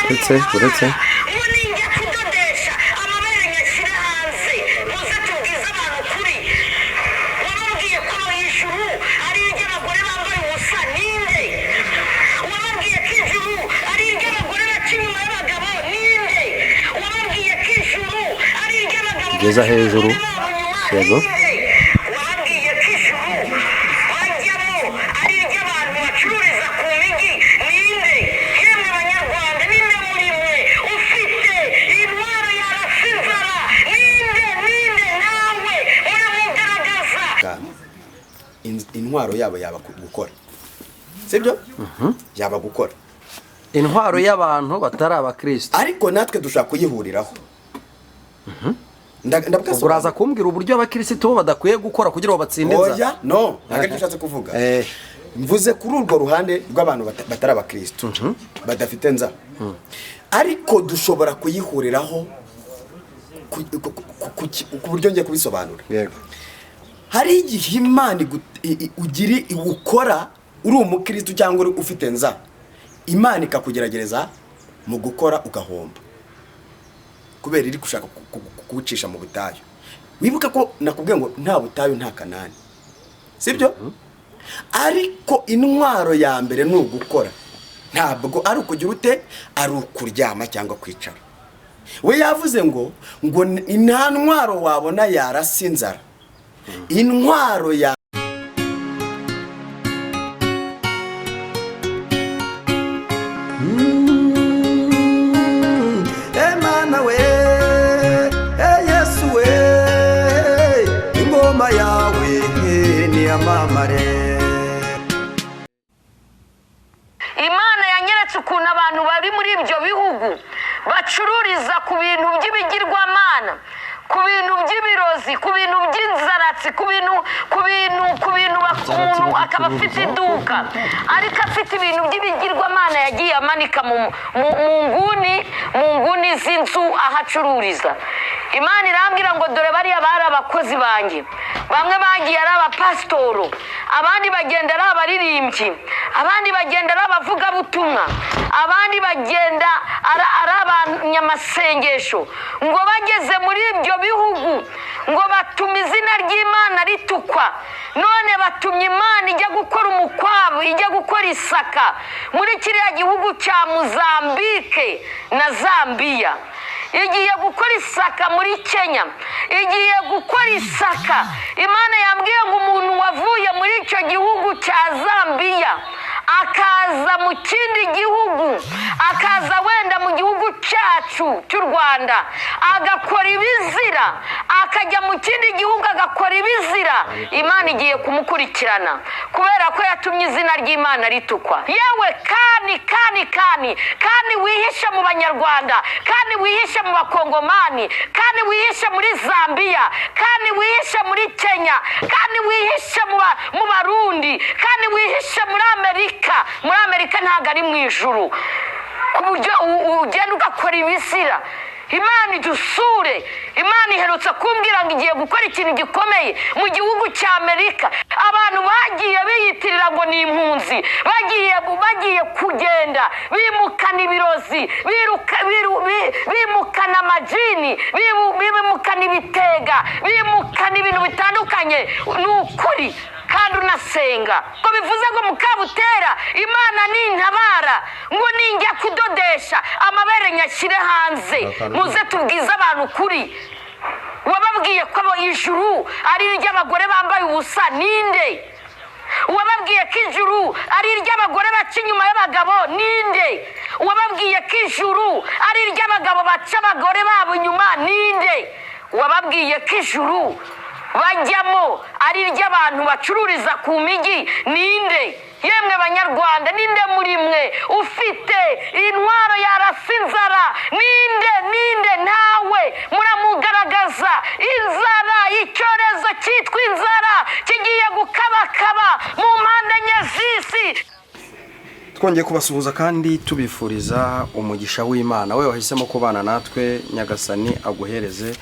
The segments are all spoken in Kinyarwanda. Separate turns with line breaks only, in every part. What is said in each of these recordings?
Uretse, uretse.
Ngo ninjya kudodesha, amabere nyashyire hanze, muze tubwize abantu ukuri. Wababwiye ko mu ijuru ari iry'abagore bambaye ubusa, ninde? Wababwiye ko ijuru ari iry'abagore baca inyuma y'abagabo, ninde? Wababwiye ko ijuru ari iry'abagabo
Geza
baca
hejuru.
abagore babo inyuma,
Yego.
ninde? Wababwiye ko ijuru bajyamo ari iry'abantu bacururiza ku mijyi, ninde? Yemwe Banyarwanda, ninde muri mwe ufite intwaro yarasa inzara? Ninde? Ninde? Nawe uramugaragaza.
Intwaro yabo yaba gukora, sibyo? Yaba gukora.
Intwaro y'abantu batari abakristo.
Ariko natwe dushobora kuyihuriraho.
Ubwo uraza kumbwira uburyo abakirisitu bo badakwiye gukora kugira ngo batsinde inzara.
Oya, no, ntabwo aricyo ushatse kuvuga. Mvuze kuri urwo ruhande rw'abantu batari abakristo, badafite nzara, ariko dushobora kuyihuriraho ku buryo ngiye kubisobanura. Hari igihe Imana ugira ukora uri umukristo cyangwa uri ufite nza, Imana ikakugeragereza mu gukora ugahomba kubera iri gushaka kugucisha mu butayu. Wibuke ko nakubwiye ngo nta butayu nta Kanani, sibyo? Ariko intwaro ya mbere ni ugukora, ntabwo ari ukugira ute, ari ukuryama cyangwa kwicara. We yavuze ngo nta ntwaro wabona yarasa inzara, intwaro ya
Emana we, e Yesu we, ingoma yawe niyamamare.
Imana yanyeretse ukuntu abantu bari muri ibyo bihugu bacururiza ku bintu by'ibigirwamana, ku bintu by'ibirozi, ku bintu by'inzaratsi, ku bintu umuntu akaba afite iduka ariko afite ibintu by'ibigirwamana yagiye amanika mu nguni z'inzu aho acururiza. Imana irambwira ngo dore bariya bari abakozi banjye. Bamwe bagiye ari abapasitoro, abandi bagenda ari abaririmbyi, abandi bagenda ari abavugabutumwa, abandi bagenda ari abanyamasengesho. Ngo bageze muri ibyo bihugu, ngo batuma izina ry'Imana ritukwa. None batumye Imana ijya gukora umukwabu, ijya gukora isaka muri kiriya gihugu cya Muzambike na Zambiya, igiye gukora isaka muri Kenya, igiye gukora isaka. Imana yambwiye ngo umuntu wavuye muri icyo gihugu cya Zambiya akaza mu kindi gihugu, akaza wenda mu gihugu cyacu cy'u Rwanda agakora ibizira, akajya mu kindi gihugu agakora ibizira, Imana igiye kumukurikirana kubera ko yatumye izina ry'Imana ritukwa. Yewe, kandi kandi kandi kandi wihishe mu Banyarwanda, kandi wihishe mu Bakongomani, kandi wihishe muri Zambiya, kandi wihishe muri Kenya, kandi wihishe mu Barundi, kandi wihishe muri Amerika. Muri Amerika ntabwo ari mu ijuru, ku buryo ugenda ugakora ibizira. Imana idusure. Imana iherutse kumbwira ngo igiye gukora ikintu gikomeye mu gihugu cya Amerika. Abantu bagiye biyitirira ngo ni impunzi, bagiye kugenda bimukana ibirozi, bimukana amajini, bimukana ibitega, bimukana ibintu bitandukanye. Ni ukuri kandi unasenga. Ngo bivuze ngo Mukabutera, Imana nintabara, ngo ninjya kudodesha, amabere nyashyire hanze, muze tubwize abantu ukuri. Wababwiye ko ijuru ari iry'abagore bambaye ubusa, ninde? Wababwiye ko ijuru ari iry'abagore baca inyuma y'abagabo, ninde? Wababwiye ko ijuru ari iry'abagabo baca abagore babo inyuma, ninde? Wababwiye ko ijuru bajyamo ari iry'abantu bacururiza ku mijyi, ninde? Yemwe Banyarwanda, ninde muri mwe ufite intwaro yarasa inzara? Ninde? Ninde? Ntawe muramugaragaza. Inzara, icyorezo cyitwa inzara kigiye gukabakaba mu mpande enye z'isi.
Twongeye kubasuhuza kandi tubifuriza umugisha w'Imana. We wahisemo kubana natwe, Nyagasani aguhereze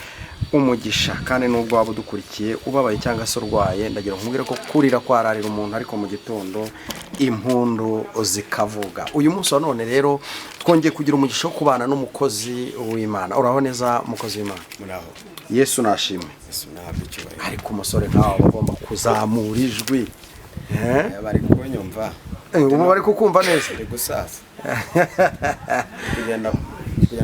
umugisha. Kandi nubwo waba udukurikiye ubabaye cyangwa se urwaye, ndagira ngo nkubwire ko kurira kwararira umuntu, ariko mu gitondo Impundu zikavuga. Uyu munsi wa none rero twongeye kugira umugisha wo kubana n'umukozi w'Imana. Uraho neza, umukozi w'Imana?
Muraho.
Yesu nashimwe.
Yesu nahabwe icyubahiro.
Ariko umusore nkawe aba agomba kuzamura ijwi. Eh?
Bari kunyumva?
Ubu bari kukumva neza.
Ndi gusaza, kugenda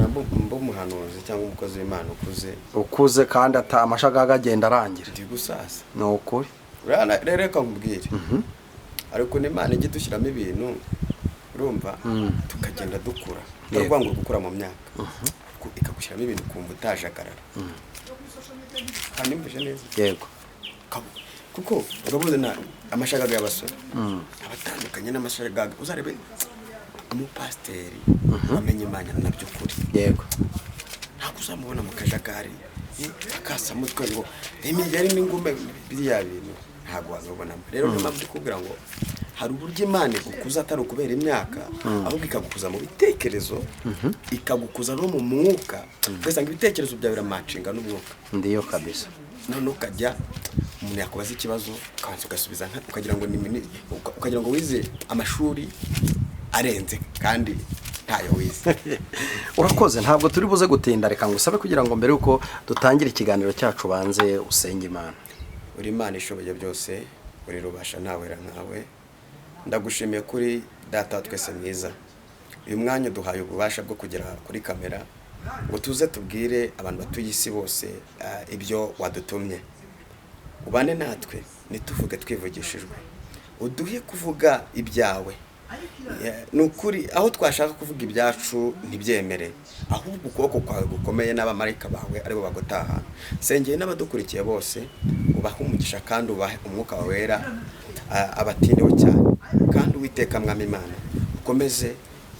mba umuhanuzi cyangwa umukozi w'Imana ukuze.
Ukuze kandi ata amashagaga agenda arangira.
Ndi gusaza.
Ni ukuri.
Rero reka nkubwire, ariko ukuntu Imana ijya idushyiramo ibintu, urumva, tukagenda dukura. Uravuga ngo gukura mu myaka, ikagushyiramo ibintu ukumva utajagarara. Hanyumvise neza?
Yego.
Kuko urabona amashagaga y'abasore aba atandukanye n'amashagaga. Uzarebe umupasiteri wamenye Imana na by'ukuri, ntabwo uzamubona mu kajagari, akasamutwe ngo imigeri n'ingume. Biriya bintu ntabwo wabibonamo. Rero niyo mpamvu ndi kubwira ngo hari uburyo Imana igukuza atari ukubera imyaka, ahubwo ikagukuza mu bitekerezo, ikagukuza no mu mwuka, ugasanga ibitekerezo byawe biramacinga n'umwuka.
Ndiyo kabisa.
None ukajya umuntu yakubaza ikibazo, ukabanza ugasubiza ukagira ngo ni ukagira ngo wize amashuri arenze kandi ntayo wize.
Urakoze. Ntabwo turi buze gutinda. Reka ngusabe kugira ngo mbere yuko dutangira ikiganiro cyacu banze usenge Imana.
Uri Imana ishoboye byose, uri rubasha, ntawera nkawe. Ndagushimiye kuri Data wa twese mwiza. Uyu mwanya uduhaye ububasha bwo kugera kuri kamera ngo tuze tubwire abantu batuye isi bose ibyo wadutumye. Ubane natwe, ntituvuge twivugishijwe, uduhe kuvuga ibyawe. Ni ukuri, aho twashaka kuvuga ibyacu ntibyemere, ahubwo ukuboko kwawe gukomeye n'abamarayika bawe aribo bagutaha. Sengeye n'abadukurikiye bose, ubahe umugisha kandi ubahe umwuka wawe wera, abatindeho cyane. Kandi Uwiteka Mwami Imana, ukomeze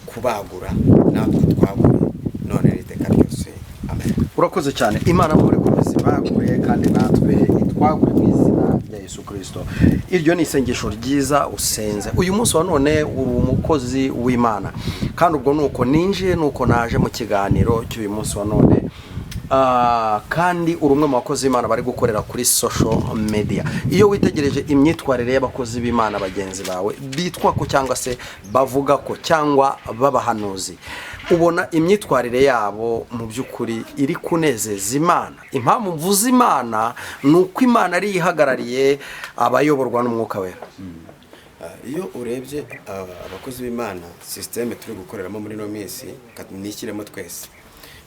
kubagura natwe twagure, none n'iteka ryose. Amen.
Urakoze cyane. Imana muri ikomeze ibagure kandi natwe itwagure mu izina rya Yesu Kirisito. Iryo ni isengesho ryiza usenze. Uyu munsi wa none uri umukozi w'Imana, kandi ubwo nuko ninjiye, nuko naje mu kiganiro cy'uyu munsi wa none. Kandi uri umwe mu bakozi b'Imana bari gukorera kuri social media. Iyo witegereje imyitwarire y'abakozi b'Imana bagenzi bawe bitwa ko cyangwa se bavuga ko cyangwa b'abahanuzi, ubona imyitwarire yabo mu by'ukuri iri kunezeza Imana? Impamvu mvuze Imana ni uko Imana ariyo ihagarariye abayoborwa n'Umwuka Wera.
Iyo urebye abakozi b'Imana, système turi gukoreramo muri ino minsi, nishyiremo twese,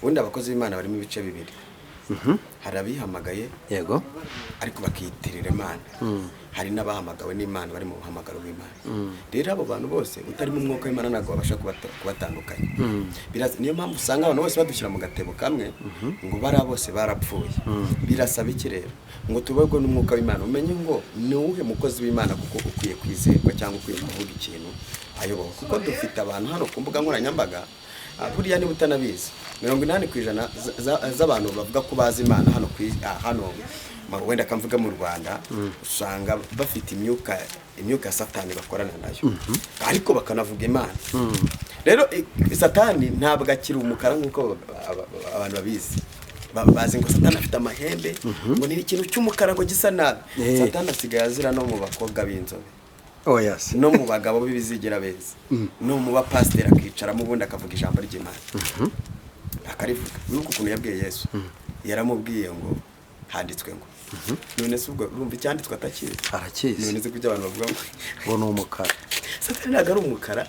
ubundi abakozi b'Imana barimo ibice bibiri. Hari abihamagaye ariko bakiyitirira Imana, hari n'abahamagawe n'Imana bari mu buhamagaro w'Imana. Rero abo bantu bose utarimo umwuka w'Imana ntabwo babasha kubatandukanya. Niyo mpamvu usanga abantu bose badushyira mu gatebo kamwe ngo bariya bose barapfuye. Birasaba iki rero ngo tuberwe n'umwuka w'Imana, umenye ngo ni uwuhe mukozi w'Imana kuko ukwiye kwizerwa cyangwa ukwiye kuvuga ikintu ayobowe? Kuko dufite abantu hano ku mbuga nkoranyambaga. Buriya niba utanabizi, 80% z'abantu bavuga ko bazi Imana hano ku hano wenda akamvuga mu Rwanda, usanga bafite imyuka ya Satani bakorana nayo, ariko bakanavuga Imana. Rero Satani ntabwo akiri umukara nk'uko abantu babizi. Bazi ngo Satani afite amahembe, ngo ni ikintu cy'umukara ngo gisa nabi. Satani asigaye azira no mu bakobwa b'inzobe,
Oya se.
no mu bagabo b'ibizigira beza, no mu bapasiteri, akicaramo ubundi akavuga ijambo ry'Imana, akarivuga. Wibuke ukuntu yabwiye Yesu, yaramubwiye ngo handitswe ngo. None se ubwo urumva icyanditswe atakizi?
Arakizi.
None se kuki abantu bavuga ngo
Ngo ni umukara?
Satani ntabwo ari umukara,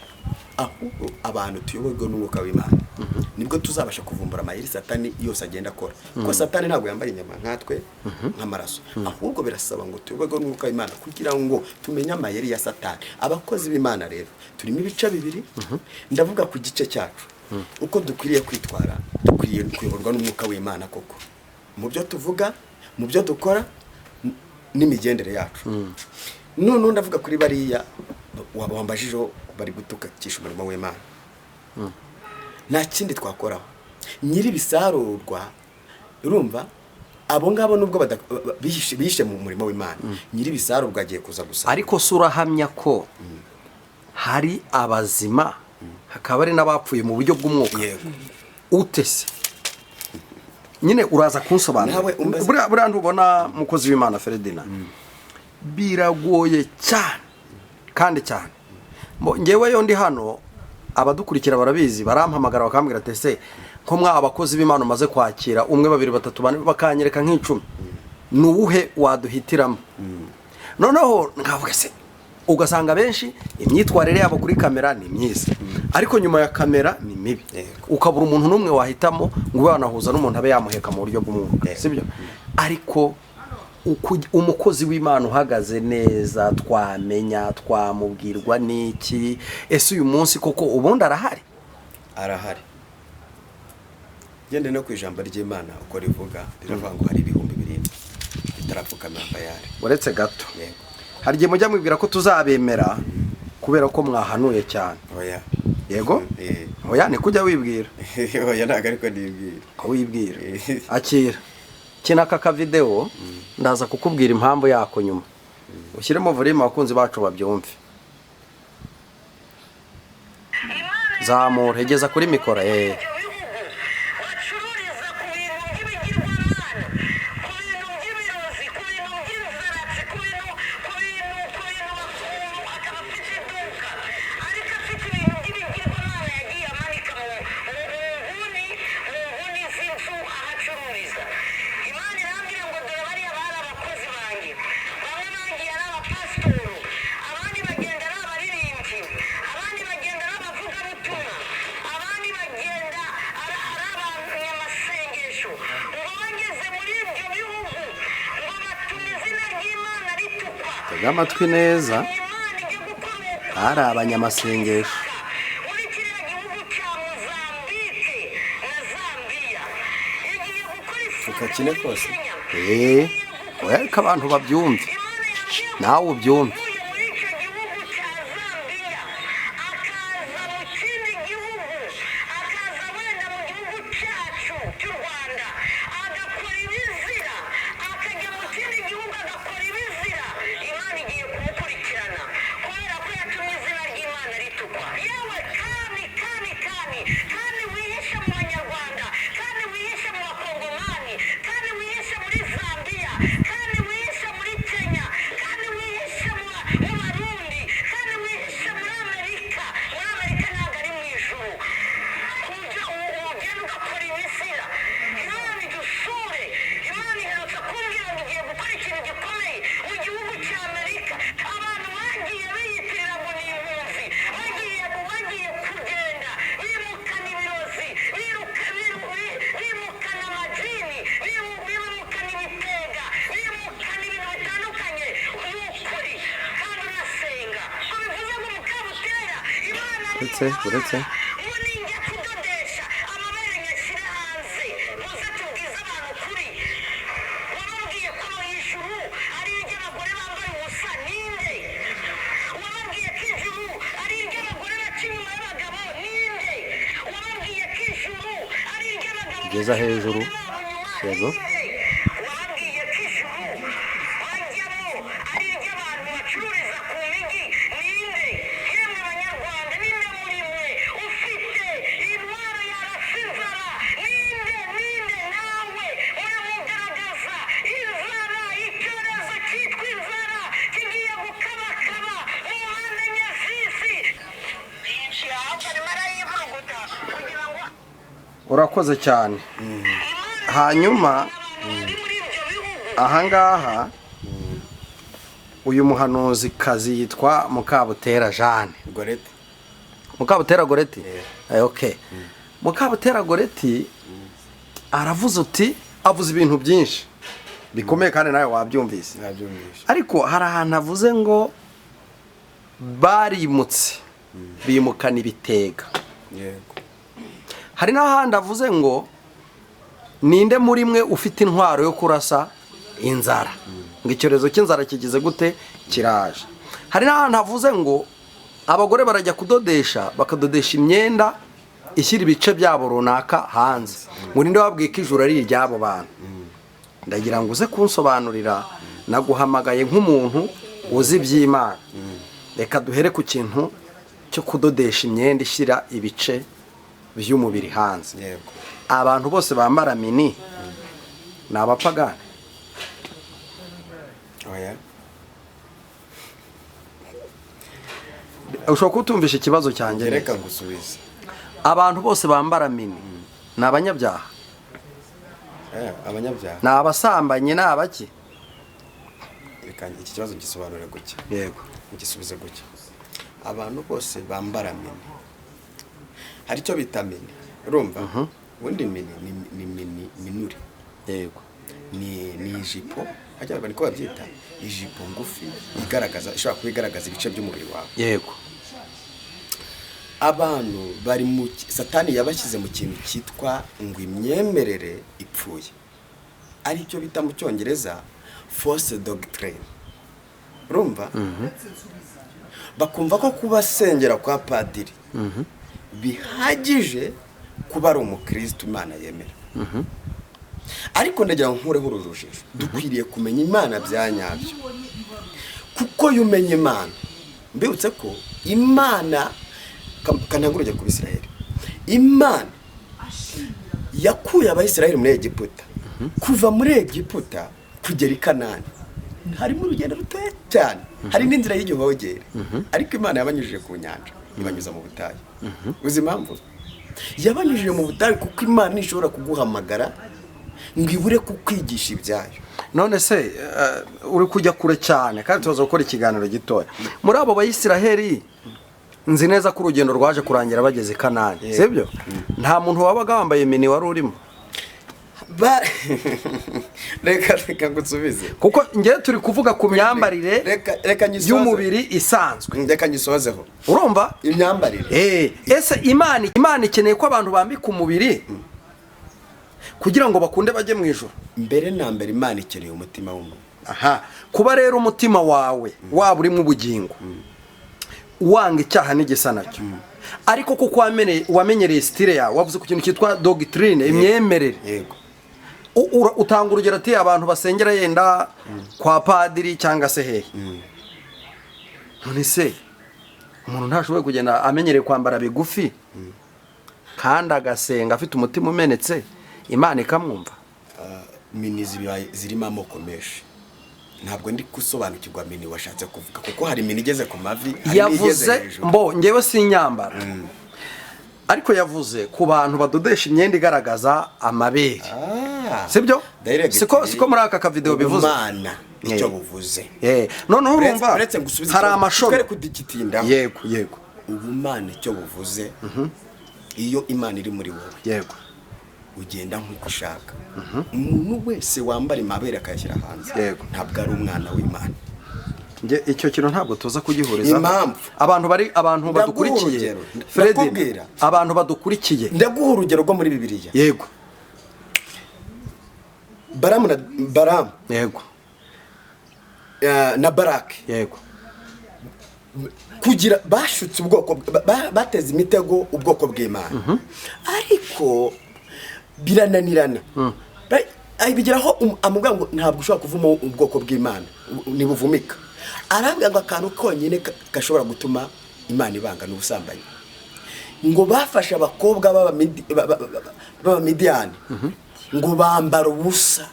ahubwo abantu tuyoborwa n'umwuka w'Imana nibwo tuzabasha kuvumbura amayeri Satani yose agenda akora, kuko Satani ntabwo yambaye inyama nkatwe, nk'amaraso. Ahubwo birasaba ngo tuyoborwe n'umwuka w'Imana kugira ngo tumenye amayeri ya Satani. Abakozi b'Imana rero turimo ibice bibiri. Ndavuga ku gice cyacu uko dukwiriye kwitwara. Dukwiriye kuyoborwa n'umwuka w'Imana koko mu byo tuvuga, mu byo dukora, n'imigendere yacu. Noneho ndavuga kuri bariya wambajijeho bari gutukisha umurimo w'Imana. Nta kindi twakoraho, nyiri ibisarurwa. Urumva, abo ngabo nubwo bihishe mu murimo w'Imana, nyiri ibisarurwa agiye kuza gusa.
Ariko se urahamya ko hari abazima hakaba hari n'abapfuye mu buryo bw'umwuka?
Yego.
Ute se nyine? Uraza kunsobanurira.
Nawe umbaze.
Buriya ntubona, mukozi w'Imana Feredina, biragoye cyane kandi cyane. Ngewe yo ndi hano, abadukurikira barabizi, barampamagara bakambwira ati: "Ese ko mwa abakozi b'Imana umaze kwakira umwe, babiri, batatu, bane, bakanyereka nk'icumi, ni uwuhe waduhitiramo?" Noneho nkavuga se, ugasanga benshi imyitwarire yabo kuri kamera ni myiza, ariko nyuma ya kamera ni mibi. Ukabura umuntu n'umwe wahitamo ngo ube wanahuza n'umuntu abe yamuheka mu buryo bw'umwuka. Sibyo? Ariko umukozi w'Imana uhagaze neza twamenya, twamubwirwa n'iki? Ese uyu munsi koko ubundi arahari?
Arahari. Gende no ku ijambo ry'Imana uko rivuga, riravuga ngo hari 7000 bitarapfukamira Bayari.
Uretse gato.
Yego.
Hari igihe mujya mwibwira ko tuzabemera kubera ko mwahanuye cyane.
Oya.
Yego.
Eh.
Oya, ni kujya wibwira.
Oya, ntabwo ariko nibwira.
Ko wibwira.
Eh.
Akira kina aka kavidewo, ndaza kukubwira impamvu yako nyuma. Ushyiremo volume, abakunzi bacu babyumve. Zamura, egeza kuri mikoro.
Ibyo bihugu bacururiza ku bintu by'ibigirwamana, ku bintu by'ibirozi, ku bintu by'inzaratsi, ku bintu umuntu akaba afite iduka ariko afite ibintu by'ibigirwamana yagiye amanika mu nguni z'inzu aho acururiza. Imana irambwira ngo dore bariya bari abakozi banjye. Bamwe bagiye ari abapasitoro, abandi bagenda ari abaririmbyi, abandi bagenda ari abavugabutumwa, abandi bagenda ari abanyamasengesho, ngo bageze muri ibyo bihugu ngo batuma izina ry'Imana ritukwa.
Tega amatwi neza.
Imana ijya gukora
Ari abanyamasengesho.
muri kiriya gihugu cya Mozambike na Zambiya, igiye gukora isano
Tukakine
muri
kose.
Kenya.
Oya, ariko abantu babyumve, nawe ubyumve.
Uvuye muri icyo gihugu cya Zambiya akaza mu kindi gihugu, akaza wenda mu gihugu cyacu cy'u Rwanda agakora ibizira, akajya mu kindi gihugu agakora ibizira, Imana igiye kumukurikirana kubera ko yatumye izina ry'Imana ritukwa. Yewe, kandi kandi kandi kandi wihishe mu Banyarwanda, kandi wihishe mu Bakongomani, kandi wihishe muri Zambiya, kandi wihishe muri Kenya, kandi wihishe mu Barundi, kandi wihishe muri Amerika. Muri Amerika ntabwo ari mu ijuru. Ujya ugenda ugakora ibizira, Imana idusure. Imana iherutse kumbwira ngo igiye gukora ikintu gikomeye mu gihugu cya Amerika. Abantu bagiye biyitirira ngo ni impunzi, bagiye kugenda bimukana ibirozi, bimukana amajini, bimukana ibitega, bimukana ibintu bitandukanye. Ni ukuri kandi unasenga ko bivuze ngo Mukabutera Imana
Uretse, uretse.
ngo ninjya kudodesha amabere nyashyire hanze, muze tubwize abantu ukuri. Wababwiye ko mu ijuru ari iry'abagore bambaye ubusa ninde? Wababwiye ko ijuru ari iry'abagore baca inyuma y'abagabo ninde? Wababwiye ko ijuru ari iry'abagabo
Geza
baca
hejuru.
abagore babo inyuma
Yego.
ninde? Wababwiye ko ijuru bajyamo ari iry'abantu bacururiza ku migi ninde? Yemwe Banyarwanda, ninde muri mwe ufite intwaro yarasa inzara? Ninde? Ninde? Nawe uramugaragaza. Inzara, icyorezo cyitwa inzara kigiye gukabakaba mu mpande enye z'isi. Ahubwo arimo arayivuguta kugira ngo
Urakoze cyane. Hanyuma
abantu bari muri ibyo bihugu.
Ahangaha uyu muhanuzi kazi yitwa Mukabutera Jeanne.
Gorete.
Mukabutera Goreti. Okay, Mukabutera Goreti aravuze uti, avuze ibintu byinshi bikomeye kandi nawe wabyumvise.
Nabyumvise.
Ariko hari ahantu avuze ngo barimutse bimukana ibitega.
Yego.
Hari n'ahandi avuze ngo ninde muri mwe ufite intwaro yo kurasa inzara, ngo icyorezo cy'inzara kigize gute, kiraje. Hari n'ahantu havuze ngo abagore barajya kudodesha, bakadodesha imyenda ishyira ibice byabo runaka hanze, ngo ninde wabwiye ko ijuru ari iry'abo bantu? Ndagira ngo uze kunsobanurira, naguhamagaye nk'umuntu uzi iby'Imana. Reka duhere ku kintu cyo kudodesha imyenda ishyira ibice by'umubiri hanze.
Yego.
Abantu bose bambara mini ni abapagani?
Oya.
Ushobora kutumvisha ikibazo cyanjye
Reka
neza.
ngusubize.
Abantu bose bambara mini ni abanyabyaha?
Abanyabyaha?
Ni abasambanyi? Ni abaki?
Reka iki kibazo ngisobanure gutya.
Yego.
Ngisubize gutya: abantu bose bambara mini, hari icyo bita mini, urumva? Ubundi mini ni mini minure. Ni ijipo, hajya niko babyita, ijipo ngufi igaragaza, ishobora kuba igaragaza ibice by'umubiri wawe. Abantu bari mu Satani yabashyize mu kintu cyitwa ngo imyemerere ipfuye, aricyo bita mu Cyongereza false doctrine, urumva? Bakumva ko kubasengera kwa padiri bihagije kuba ari umukristo Imana yemera. Ariko ndagira ngo nkureho uru rujijo. Dukwiriye kumenya Imana bya nyabyo, kuko iyo umenya Imana, mbibutse ko Imana, kantange urugero ku Bisiraheli. Imana yakuye Abayisiraheli muri Egiputa. Kuva muri Egiputa kugera i Kanani harimo urugendo rutoya cyane, hari n'inzira y'igihogere, ariko Imana yabanyujije ku nyanja, ibanyuza mu butayu. Uzi impamvu yabanyujije mu butayu? Kuko Imana ntishobora kuguhamagara ngo ibure kukwigisha ibyayo.
None se uri kujya kure cyane, kandi tubaza gukora ikiganiro gitoya. Muri abo Bayisiraheli, nzi neza ko urugendo rwaje kurangira bageze i Kanani, sibyo? Nta muntu wabaga wambaye mini wari urimo?
Reka ngusubize.
Kuko ngewe turi kuvuga ku myambarire
Reka nyisoze.
y'umubiri isanzwe.
Reka nyisozeho.
Urumva?
Imyambarire.
Ese Imana ikeneye ko abantu bambika umubiri kugira ngo bakunde bajye mu ijuru?
Mbere na mbere, Imana ikeneye umutima w'umuntu.
Aha, kuba rero umutima wawe waba urimo ubugingo, wanga icyaha n'igisa nacyo, ariko kuko wamenyereye style yawe, wavuze ku kintu cyitwa doctrine, imyemerere. Utanga urugero ati abantu basengera yenda kwa padiri cyangwa se hehe. None se umuntu ntashoboye kugenda amenyereye kwambara bigufi kandi agasenga afite umutima umenetse, Imana ikamwumva?
Mini zirimo amoko menshi. Ntabwo ndi gusobanukirwa mini washatse kuvuga, kuko hari mini igeze ku mavi, hari n'igeze
Yavuze
hejuru.
mbo ngewe sinyambara, ariko yavuze ku bantu badodesha imyenda igaragaza amabere. Sibyo?
Direct.
Siko muri aka kavideo bivuze?
Ubumana icyo buvuze.
Noneho urumva
Uretse ngusubize
hari
ikibazo,
amashono.
twere kudikitindaho.
Yego.
Ubumana icyo buvuze, iyo Imana iri muri wowe, ugenda nk'uko ushaka. Umuntu wese wambara amabere akayashyira hanze, ntabwo ari umwana w'Imana.
Nge icyo kintu ntabwo tuza kugihuriza.
Impamvu?
Abantu bari, abantu
Ndaguha
badukurikiye,
urugero.
Fred,
Ndakubwira.
abantu badukurikiye.
Ndaguha urugero rwo muri Bibiliya. Baramu na Baramu na Baraki. Kugira bashutse ubwoko, bateze imitego ubwoko bw'Imana, ariko birananirana. Bigeraho amubwira ngo ntabwo ushobora kuvuma ubwoko bw'Imana, ntibuvumika. Arabwira ngo akantu konyine gashobora gutuma Imana ibanga ni ubusambanyi. Ngo bafashe abakobwa b'Abamidiyani, ngo bambara ubusa,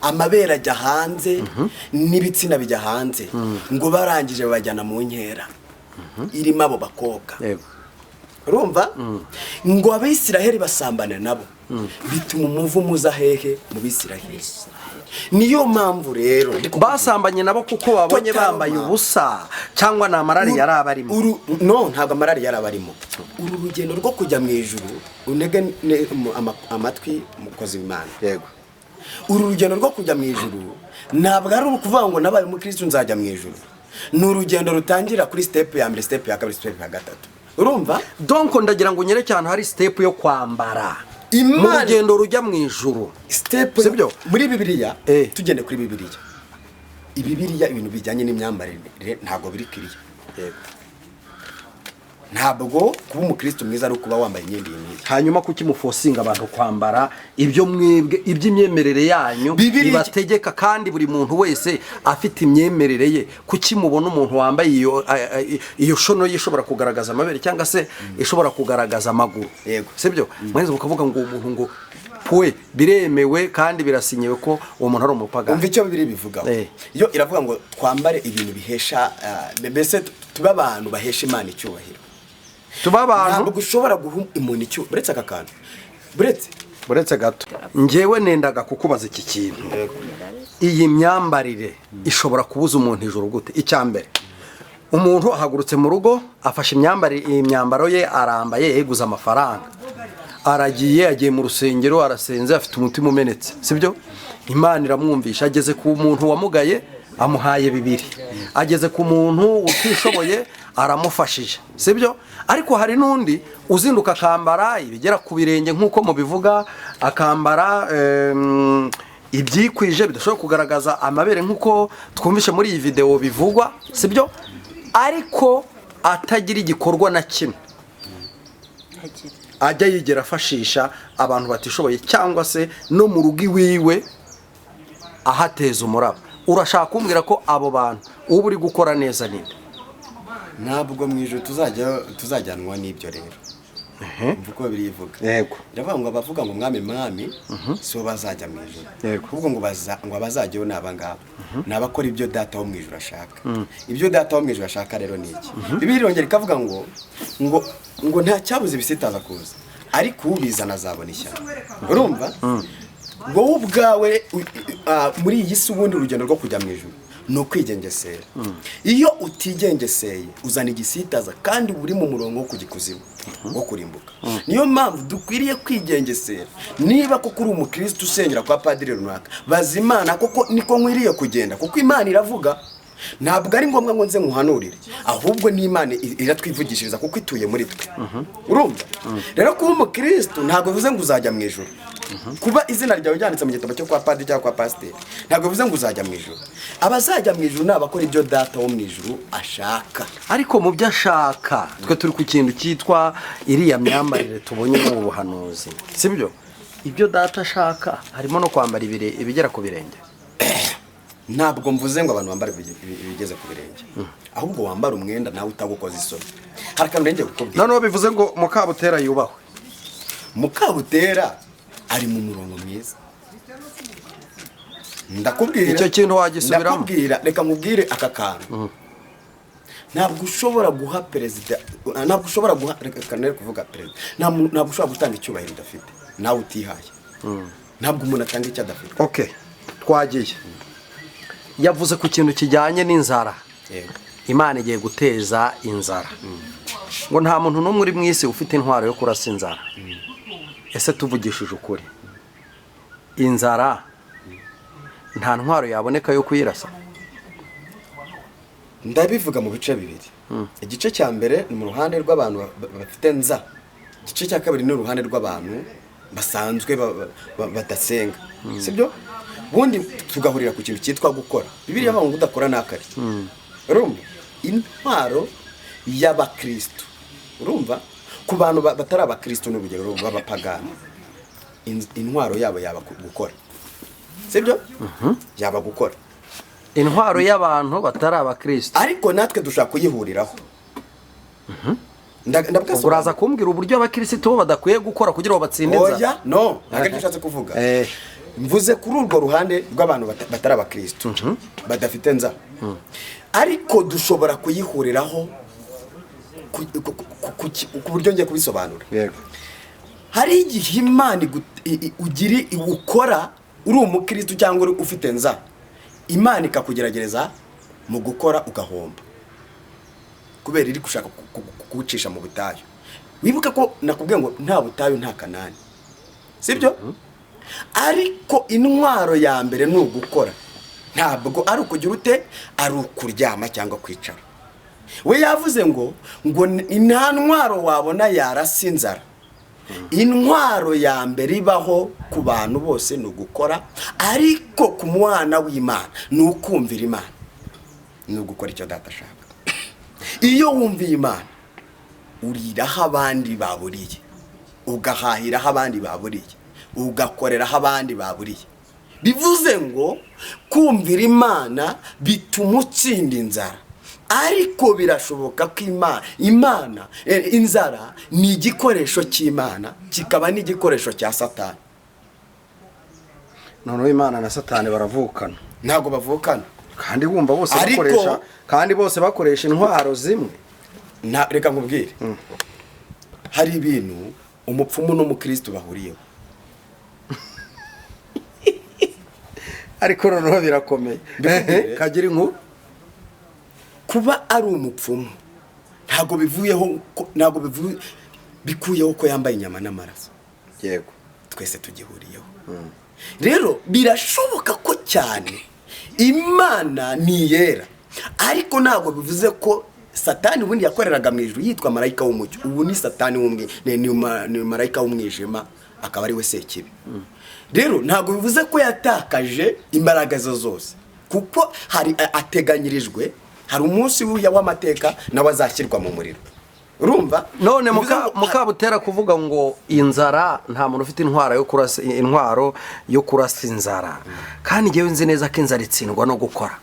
amabere ajya hanze n'ibitsina bijya hanze, ngo barangije babajyana mu nkera irimo abo bakobwa. Urumva, ngo Abisiraheli basambana nabo, bituma umuvumo uza hehe? Mu Bisiraheli. Niyo mpamvu rero ndi kukubwira.
Basambanye nabo kuko babonye
Totalement.
bambaye ubusa, cyangwa ni amarari yari abarimo?
No, ntabwo amarari yari abarimo. Uru rugendo rwo kujya mu ijuru, unege amatwi, umukozi w'Imana. Uru rugendo rwo kujya mu ijuru ntabwo ari ukuvuga ngo nabaye umukristo nzajya mu ijuru. Ni urugendo rutangira kuri step ya mbere, step ya kabiri, step ya gatatu, urumva?
Donc ndagira ngo unyereke ahantu hari step yo kwambara mu rugendo rujya mu ijuru.
Step
Sibyo?
muri Bibiliya. Tugende kuri Bibiliya. Ibibiliya, ibintu bijyanye n'imyambarire ntabwo biri kiriya. Ntabwo kuba umukristo mwiza ari ukuba wambaye imyenda iyi n'iyi.
Hanyuma kuki muforcinga abantu kwambara ibyo mwebwe, iby'imyemerere yanyu ibategeka, kandi buri muntu wese afite imyemerere ye? Kuki mubona umuntu wambaye iyo shono ye ishobora kugaragaza amabere cyangwa se ishobora kugaragaza amaguru, sibyo, mwese mukavuga ngo uwo muntu ngo Pwe biremewe kandi birasinyiwe ko uwo muntu ari umupagani.
Umva icyo Bibiliya ibivugaho. Yo iravuga ngo twambare ibintu bihesha, mbese tube abantu bahesha Imana icyubahiro.
Tuba abantu.
Ntabwo ushobora guha umuntu icyubahiro, uretse aka kantu, buretse.
Uretse gato, njyewe nendaga kukubaza iki kintu: iyi myambarire ishobora kubuza umuntu ijuru gute? Icya mbere, umuntu ahagurutse mu rugo, afashe imyambarire, imyambaro ye, arambaye, yeguze amafaranga, aragiye, agiye mu rusengero, arasenze, afite umutima umenetse, sibyo? Imana iramwumvisha, ageze ku muntu wamugaye amuhaye bibiri, ageze ku muntu utishoboye aramufashije, sibyo? Ariko hari n'undi uzinduka akambara ibigera ku birenge nk'uko mubivuga, akambara ibyikwije bidashobora kugaragaza amabere nk'uko twumvishe muri iyi videwo bivugwa, sibyo? Ariko atagira igikorwa na kimwe ajya yigera afashisha abantu batishoboye, cyangwa se no mu rugo iwiwe ahateza umuraba. Urashaka kumbwira ko abo bantu uba uri gukora neza ninde?
Ntabwo mu ijoro tuzajyanwa n'ibyo rero. Umva uko birivuga. Iravuga ngo abavuga ngo "Mwami, Mwami" si bo bazajya mu ijoro. Ahubwo ngo abazajyayo ni abangaba, ni abakora ibyo Data wo mu ijoro ashaka. Ibyo Data wo mu ijoro ashaka rero ni iki? Bibiliya irongera ikavuga ngo nta cyabuze ibisitaza kuza, ariko ubizana azabona ishyano. Urumva, wowe ubwawe muri iyi si, ubundi urugendo rwo kujya mu ijoro ni ukwigengesera. Iyo utigengeseye uzana igisitaza, kandi uri mu murongo wo kujya ikuzimu, wo kurimbuka. Niyo mpamvu dukwiriye kwigengesera. Niba koko uri umukirisitu usengera kwa padiri runaka, baza Imana koko niko nkwiriye kugenda, kuko Imana iravuga. Ntabwo ari ngombwa ngo nze nkuhanurire, ahubwo n'Imana iratwivugishiriza kuko ituye muri twe. Urumva rero, kuba umukirisitu ntabwo bivuze ngo uzajya mu ijoro. Kuba izina ryawe ryanditse mu gitabo cyo kwa padiri cyangwa kwa pasiteri ntabwo bivuze ngo uzajya mu ijoro. Abazajya mu ijoro ni abakora ibyo Data wo mu ijuru ashaka.
Ariko mu byo ashaka, twe turi ku kintu cyitwa iriya myambarire tubonye mu buhanuzi, sibyo? Ibyo Data ashaka harimo no kwambara ibigera ku birenge?
Ntabwo mvuze ngo abantu bambare ibigeze ku birenge, ahubwo wambara umwenda nawe utagukoza isoni. Hari akantu ngiye kukubwira.
Noneho bivuze ngo Mukabutera yubahwe?
Mukabutera ari mu murongo mwiza, ndakubwira.
Icyo kintu wagisubiramo?
Ndakubwira, reka nkubwire aka kantu. Ntabwo ushobora guha perezida, ntabwo ushobora guha, reka nere kuvuga perezida, ntabwo ushobora gutanga icyubahiro udafite, nawe utihaye. Ntabwo umuntu atanga icyo adafite.
Okay, twagiye. Yavuze ku kintu kijyanye n'inzara. Imana igiye guteza inzara, ngo nta muntu n'umwe uri mu isi ufite intwaro yo kurasa inzara. Ese tuvugishije ukuri, inzara nta ntwaro yaboneka yo kuyirasa?
Ndabivuga mu bice bibiri. Igice cya mbere ni mu ruhande rw'abantu bafite nza, igice cya kabiri ni uruhande rw'abantu basanzwe badasenga, sibyo? Ubundi tugahurira ku kintu cyitwa gukora. Bibiliya ivuga ngo udakora ntakarye. Urumva, intwaro y'abakristo, urumva, ku bantu batari abakristo, ni urugero b'abapagani, intwaro yabo yaba gukora, sibyo? Yaba gukora.
Intwaro y'abantu batari abakristo.
Ariko natwe dushaka kuyihuriraho.
Ubwo uraza kumbwira uburyo abakirisitu bo badakwiye gukora kugira ngo batsinde inzara.
Oya, no, ntabwo aricyo ushatse kuvuga. Mvuze kuri urwo ruhande rw'abantu batari abakristo, badafite nza, ariko dushobora kuyihuriraho ku buryo ngiye kubisobanura. Hari igihe Imana ugira ukora uri umukristo cyangwa uri ufite nza, Imana ikakugeragereza mu gukora ugahomba, kubera iri gushaka kugucisha mu butayu. Wibuke ko nakubwiye ngo nta butayu nta Kanani, sibyo? Ariko intwaro ya mbere ni ugukora, ntabwo ari ukugira ute, ari ukuryama cyangwa kwicara. We yavuze ngo nta ntwaro wabona yarasa inzara. Intwaro ya mbere ibaho ku bantu bose ni ugukora, ariko ku mwana w'Imana ni ukumvira Imana, ni ugukora icyo Data ashaka. Iyo wumviye Imana, uriraho abandi baburiye, ugahahiraho abandi baburiye, ugakoreraho abandi baburiye. Bivuze ngo kumvira Imana bituma utsinda inzara. Ariko birashoboka ko Imana, inzara ni igikoresho cy'Imana, kikaba n'igikoresho cya Satani.
Noneho Imana na Satani baravukana?
Ntabwo bavukana.
Kandi wumva bose bakoresha, kandi bose bakoresha intwaro zimwe.
Reka nkubwire, hari ibintu umupfumu n'umukristo bahuriyeho.
Ariko noneho birakomeye, kagira inkuru.
Kuba ari umupfumu ntabwo bivuyeho, ntabwo bikuyeho ko yambaye inyama n'amaraso.
Yego.
Twese tugihuriyeho. Rero birashoboka ko cyane Imana ni iyera, ariko ntabwo bivuze ko Satani ubundi yakoreraga mu ijuru yitwa marayika w'umucyo, ubu ni Satani ni marayika w'umwijima, akaba ari we Sekibi. Rero ntabwo bivuze ko yatakaje imbaraga ze zose, kuko hari ateganyirijwe, hari umunsi w'amateka nawe azashyirwa mu muriro. Urumva?
None Mukabutera kuvuga ngo inzara, nta muntu ufite intwaro yo kurasa, intwaro yo kurasa inzara, kandi ngewe nzi neza ko inzara itsindwa no gukora.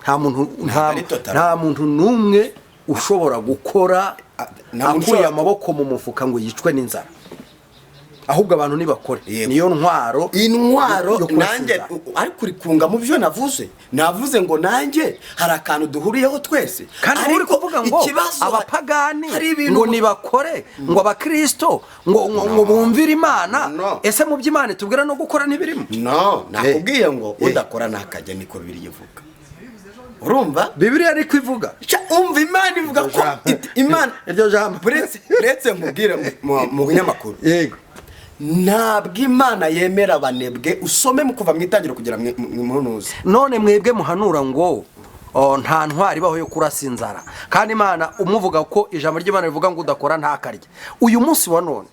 Nta muntu, nta muntu n'umwe ushobora gukora akuye amaboko mu mufuka ngo yicwe n'inzara, ahubwo abantu nibakore. Niyo ntwaro,
intwaro nanjye ariko uri kunga mu byo navuze ngo nanjye hari akantu duhuriyeho twese.
Kandi uri kuvuga ngo abapagani ngo nibakore, ngo abakristo ngo bumvire Imana. Ese mu by'Imana tubwira no gukora ntibirimo?
No, nakubwiye ngo udakora ntakajya, niko Bibiliya ivuga. Urumva?
Bibiliya ariko ivuga.
Umva, Imana ivuga ko Imana
iryo jambo
uretse nkubwire mu binyamakuru.
Yego.
Ntabwo Imana yemera abanebwe, usome mu kuva mu itangiriro kugera mu muhanuzi.
None mwebwe muhanura ngo nta ntwari ibaho yo kurasa inzara, kandi Imana umuvuga ko ijambo ry'Imana rivuga ngo udakora ntakarye. Uyu munsi wa none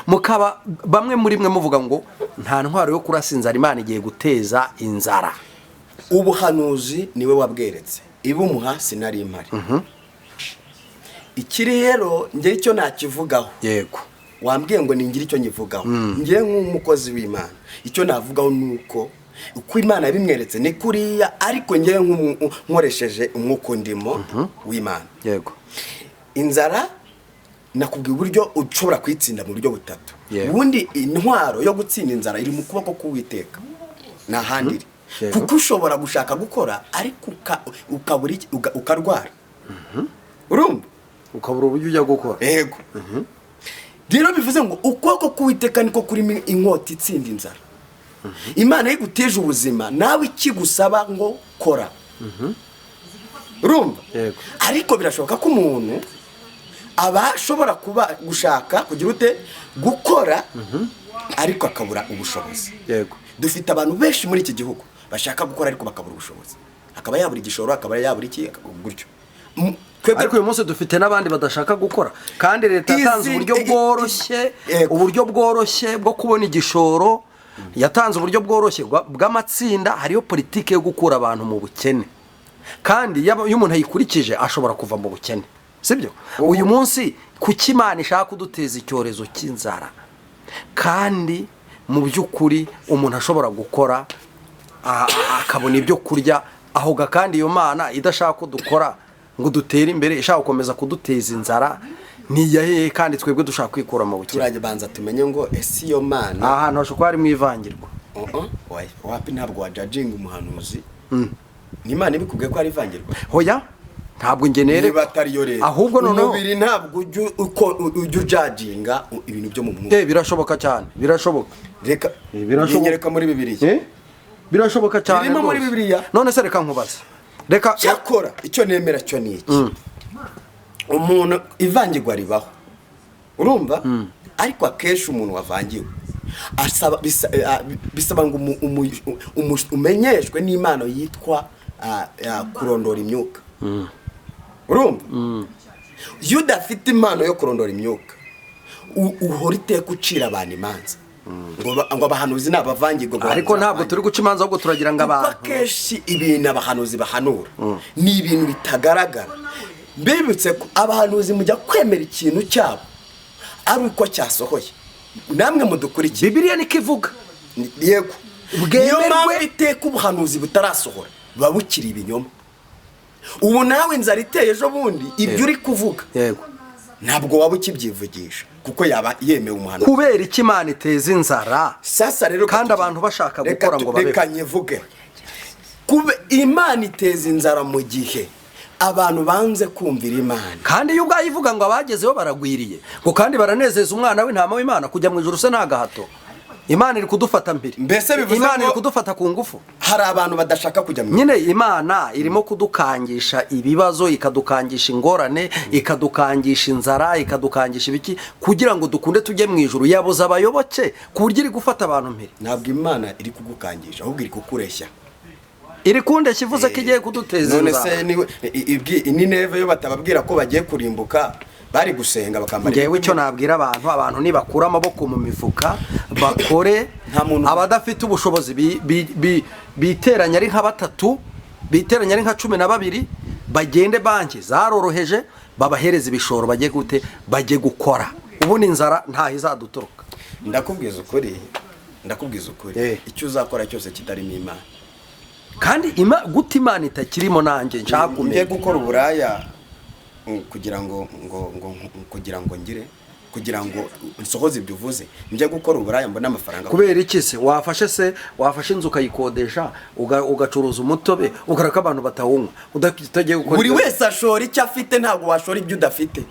mukaba bamwe muri mwe muvuga ngo nta ntwaro yo kurasa inzara, Imana igiye guteza inzara.
Ubuhanuzi niwe wabweretse, ibumuha sinari impari. Ikiri rero njye icyo nakivugaho.
Yego.
Wambwiye ngo ningira icyo nyivugaho. Ngiye nk'umukozi w'Imana, icyo navugaho nuko uko Imana yabimweretse ni kuriya, ariko ngiye nkoresheje umwuka ndimo w'Imana.
Yego.
Inzara nakubwiye uburyo ushobora kuyitsinda mu buryo butatu. Ubundi intwaro yo gutsinda inzara iri mu kuboko k'Uwiteka, nta handi iri. Kuko ushobora gushaka gukora ariko ukabura, ukarwara. Urumva?
Ukabura uburyo ujya gukora.
Yego. Rero bivuze ngo ukuboko k'Uwiteka niko kurimo inkota itsinda inzara. Imana iguteje ubuzima nawe ikigusaba ngo kora. Urumva? Ariko birashoboka ko umuntu aba ashobora kuba gushaka kugira ute gukora, ariko akabura ubushobozi.
Yego.
Dufite abantu benshi muri iki gihugu bashaka gukora ariko bakabura ubushobozi, akaba yabura igishoro, akaba yabura iki gutyo.
Ariko uyu munsi dufite n'abandi badashaka gukora, kandi leta yatanze uburyo bworoshye, uburyo bworoshye bwo kubona igishoro, yatanze uburyo bworoshye bw'amatsinda. Hariyo politike yo gukura abantu mu bukene, kandi iyo umuntu ayikurikije ashobora kuva mu bukene, sibyo? Uyu munsi kuki Imana ishaka kuduteza icyorezo cy'inzara, kandi mu by'ukuri umuntu ashobora gukora akabona ibyo kurya, aho kandi iyo Mana idashaka ko dukora ngo dutere imbere, ishaka gukomeza kuduteza inzara, niyahe? Kandi twebwe dushaka kwikura mu bukene.
Turabanza tumenye ngo ese iyo Mana
ahantu hashobora kuba harimo ivangirwa.
Wapi, ntabwo wajajinga umuhanuzi. Ni Imana ibikubwiye ko ari ivangirwa?
Hoya, ntabwo ngenere
ahubwo noneho umubiri ntabwo ujya ujajinga ibintu byo mu mwuka.
Birashoboka cyane, birashoboka.
Reka birashoboka muri Bibiliya.
Birashoboka cyane
birimo muri Bibiliya.
None se reka nkubaze. Reka
cyakora icyo nemera cyo ni iki? Umuntu ivangirwa ribaho, urumva? Ariko akenshi umuntu wavangiwe asaba bisaba ngo umenyeshwe n'impano yitwa kurondora imyuka. Urumva? Iyo udafite impano yo kurondora imyuka, uhora iteka ucira abantu imanza ngo abahanuzi ni abavangirwa.
Ariko ntabwo turi guca imanza, ahubwo turagira ngo abantu,
kuko akenshi ibintu abahanuzi bahanura ni ibintu bitagaragara. Mbibutse ko abahanuzi mujya kwemera ikintu cyabo ari uko cyasohoye, namwe mudukurikiye.
Bibiliya niko ivuga.
Yego. Niyo mpamvu iteka ubuhanuzi butarasohora buba bukiri ibinyoma. Ubu nawe inzara iteye ejo bundi ibyo uri kuvuga
Yego.
Ntabwo waba ukibyivugisha, kuko yaba yemewe umuhanuzi.
Kubera iki Imana iteza inzara
Sasa rero,
kandi abantu bashaka gukora ngo babeho?
Reka nyivuge. Kube Imana iteza inzara mu gihe abantu banze kumvira Imana.
Kandi iyo ubwayo ivuga ngo abagezeho baragwiriye, ngo kandi baranezeza umwana w'intama w'Imana. Kujya mu ijuru se nta gahato? Imana iri kudufata mbere.
Mbese bivuze
Imana iri
ngo
kudufata ku ngufu.
hari abantu badashaka kujya mu
Nyine Imana irimo kudukangisha ibibazo, ikadukangisha ingorane, ikadukangisha inzara, ikadukangisha ibiki, kugira ngo dukunde tujye mu ijuru. Yabuze abayoboke ku buryo iri gufata abantu mpiri.
Ntabwo Imana iri kugukangisha, ahubwo iri kukureshya.
Iri kundeshya ivuze ko igiye kuduteza
None
inzara.
se Nineve yo batababwira ko bagiye kurimbuka, bari gusenga bakambara
Ngewe icyo nabwira abantu, abantu nibakura amaboko mu mifuka bakore.
Nta muntu-
Abadafite ubushobozi biteranya ari nka batatu, biteranya ari nka 12, bagende banki zaroroheje, babahereza ibishoro, bajye gute, bajye gukora. Ubundi inzara ntaho izaduturuka.
Ndakubwiza ukuri, ndakubwiza ukuri, icyo uzakora cyose kitarimo Imana.
Kandi gute Imana itakirimo, nanjye nshaka
Ngiye
kumenya.
gukora uburaya kugira ngo ngo ngo kugira ngo ngire, kugira ngo nsohoze ibyo uvuze, njye gukora uburaya mbone amafaranga?
Kubera iki se? Wafashe se, wafashe inzu ukayikodesha, ugacuruza umutobe, ukareka abantu batawunywa, utagiye gukora
Buri wese ashora icyo afite, ntabwo washora ibyo udafite.